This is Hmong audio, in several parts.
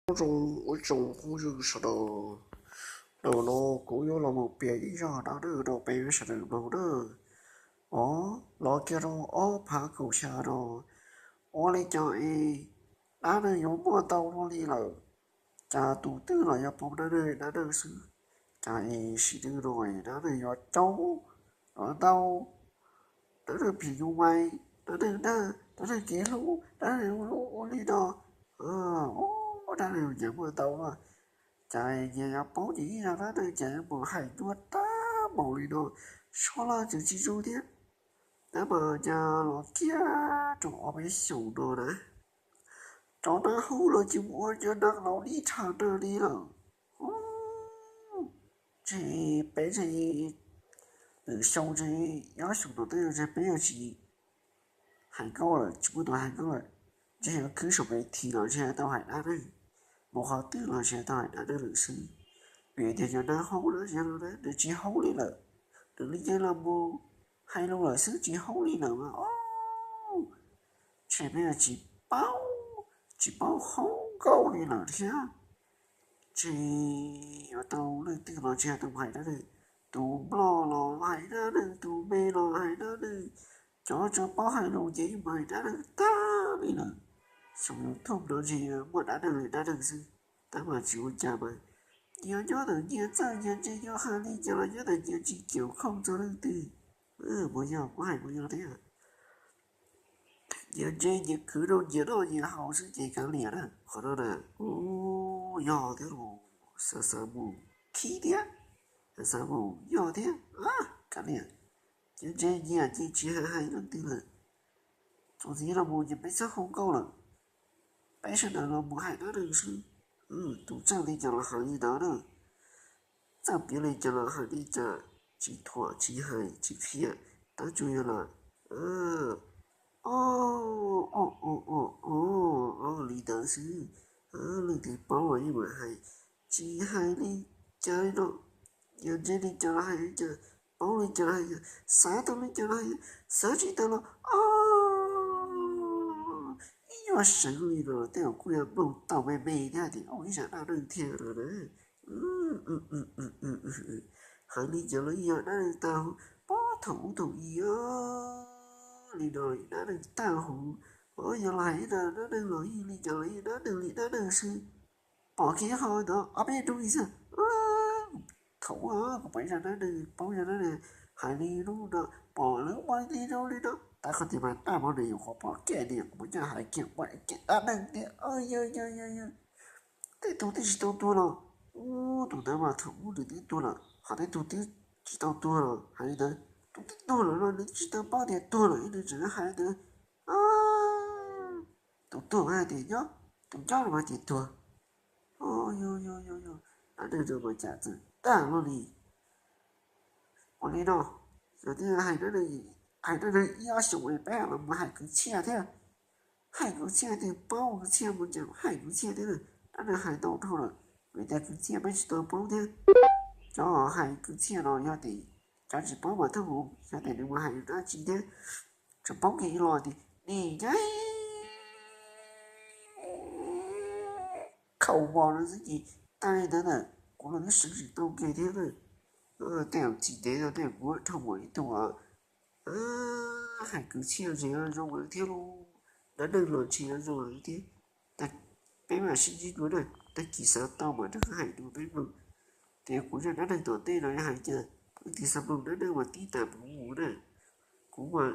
Nyob zoo ua tsoom phooj ywg sawv daws, ntawm no kuv yuav los mus piav ib zaj dab neeg rau peb sawv daws mloog na. Os, los kiag rau ob phav kaum xya no, ua li cas es dab neeg yuav muaj ntau luaj li lawm? Cas tus twg los yuav paub dab neeg dab neeg xwb, cas es sim neej no dab neeg yuav coob, yuav ntau, dab neeg phim nyuj vais, dab neeg dag, dab neeg kev hlub, dab neeg ua luaj ua li no. Dab neeg nyias muaj ntau na, cas nyias yuav paub ces ib zaj dab neeg cas yuav mus hais ntuag tag npaum li no, suab laj tseem tsis zoo thiab. Tab mas cas los kiag rau ob peb xyoos no na, cov nab hub los cia mus ua cov nab laus dib rhawv nrag li lawm. Ntshe peb ntshe lwm xyoo ntshe, ob xyoos tom ntej ntshe peb yuav tsis hais nkauj lawm, tsis muaj tus hais nkauj lawm. Ntshe yuav khwb saum me thi los ntshe tau hais dab neeg, mus qhov twg los ntshe tau hais dab neeg lawm xwb. Vim tias cov nab hub no ntshe nws tsis haub li lawm, nws li cia los mus hais lus lawm xwb tsis haub li lawm mas os. Ntshe peb yuav tsis paub, tsis paub haub nkauj li lawm thiab. Ntshe yuav tau leej twg los ntshe tau hais dab neeg, tus nplog los hais dab neeg, tus me los hais dab neeg, cov tsis paub hais lus ces yeej mus hais dab neeg tag li lawm. Xyoo YouTube no ntshe muaj dab neeg li dab neeg xwb. Tab mas tsis ua cas mas, nyias nyob ntawm nyias txawj, nyias ntse nyias hais li cas los nyob ntawm nyias tsis keem khoom txog leej twg. Puas yog? Kuv hais puas yog thiab? Nyias ntse nyias khwv rau nyias noj nyias haus xwb ces kav liam na. Qhov no na, yog thiab los, xav xav mus khib thiab, xav xav mus yog thiab, kav liam. Nyias ntse nyias ces tsis hais hais leej twg lawm. Txuas ntxiv los mus ces peb txhob hu nkauj lawm, peb sawv daws los mus hais dab neeg xwb. Tus txawj li cas los hais li ntawd na, txawj piav li cas los hais li cas, tsis thuam tsis hais tsis qhia, tab tsuas yog los o, o, o, o, o, li ntawd xwb. Leej twg paub los yeej mam hais, tsis hais li cas li no. Yog ntse li cas los hais li cas, paub li cas los hais li cas, xav tau li cas los hais li cas, xav tsis tau los o, ib nyuag seev li no tej zaum kuj yuav nplooj tau me me thiab tias ua ib zaj dab neeg thiab no na. Hais li cas los yog dab neeg tag huv, pab thaum ub thaum i li no dab neeg tag huv, yog los hais ib zaj dab neeg los yog li cas los yog dab neeg li dab neeg xwb. Pom kev ho ntawd ob peb hnub li xwb. Thaum ub kuv pom ib zaj dab neeg, paub zaj dab neeg hais li lub no, pom lawv ua li zoo li no, tab qhov tias mas dab hov nws yog qhov pom kev tias kuv muab coj hais kiag ua kev dab neeg tias yog yog yog yog tej tug twb tsis tau tuag los, ub, tus ntawd mas thaum ub nws twb tuag lawm, ho tej tug twb tsis tau tuag los hais li ntawd, tus twb tuag lawm los nws twb tsis tau paub tias tuag lawm, nws tseem hais li ntawd. Tus tuag mas hais tias nyob, tus nyob los mas tias tuag. Yog yog yog yog, dab neeg mas cas txawm tag luaj li. Ua li no, yog tias hais dab neeg, hais dab neeg ib ob xyoos peb los mus hais kwv txhiaj thiab. Hais kwv txhiaj tias paub kwv txhiaj mus ces hais kwv txhiaj thiab, dab neeg hais tau dhau lawm, vim tias kwv txhiaj peb tsis tau paub thiab. Cov hais kwv txhiaj no yog tias cov tsis paub mas thawj mus, yog tias nws mus hais dab tsi thiab, tseem paub kiag ib los tias nim ncaib khaum vos no xwb ces tag li ntawd ntag, kuv los twb seev tsis tau kiag thiab na. Tej zaum txim ntev no tej zaum kuv dhau mus ib tug hais kwv txhiaj ntshe yuav zoo lawm thiab lauj, dab neeg los ntshe yuav zoo lawm thiab. Peb mam sib ntsib dua na, tag kis xav tau mas rov qab hais dua peb mloog. Ces kuv zaj dab neeg tom ntej no yog hais cas, leej twg xav mloog dab neeg mas tib tas mus na. Kuv mas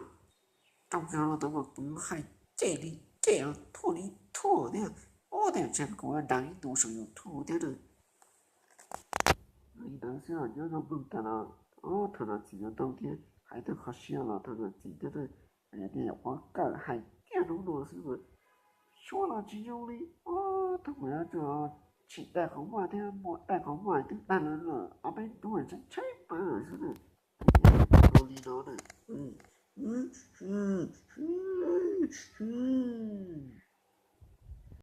raug kiag no tau mas kuv yuav hais cem li cem, thuam li thuam thiab. Ob, tej zaum kuv yuav dag ib tug saum YouTube thiab na. Li ntawd xwb los nyob zoo mloog tas los, ob, thaum no txim yuav tau thiab, hais tau qhov siab los thaum no txim thiab na. Vim tias yog pob kawm hais kiag hnub no xwb mas suab los tsis zoo li. Ob, thaum kuv yuav tsim daim qhov muag thiab muab daim qhov muag twb dag lawm lawm, ob peb hnub tshaib tshaib plab lawm xwb na. Li no na.